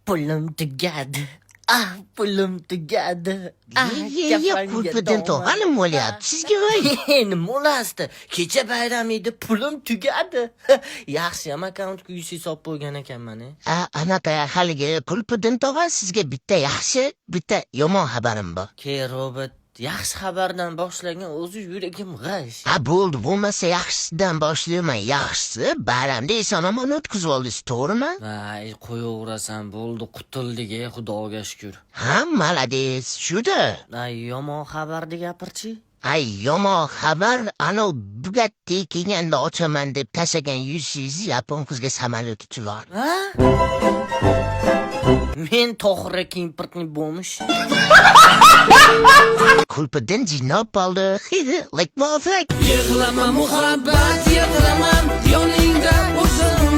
Pulim tugadi. Ah, pulim tugadi. Ah, Ye, ye, ye, kafanga Qulfiddin domon. tog'a, nima bo'lyapti sizga, voy? Nima bo'lasdi? Kecha bayram edi, pulim tugadi. Yaxshiyam akkauntga 100 hisob qo'ygan ekanman. E. A, anaqa, haligi, Qulfiddin tog'a, sizga bitta yaxshi, bitta yomon xabarim bor. Ke, Robot, yaxshi xabardan boshlagan, o'zi yuragim g'ash. Ha, bo'ldi, bo'lmasa yaxshisidan boshlayman. Yaxshisi, bayramda eson omon o'tkazib oldingiz, to'g'rimi? Voy, qo'yaverasan, bo'ldi, qutuldik, ey, xudoga shukur. Ha, молодец, shuda. Ay, yomon xabarni gapirchi. Ay, yomon xabar, anav Bugatti kelganda ochaman deb tashlagan 100 yapon qizga samolyot uchib yubordi. Ha? Men to'g'ri импортный bo'lmish. Qulfiddin jinob oldi. Like muvaffaq. Yig'lama, muhabbat, yig'lama, yoningda o'zim.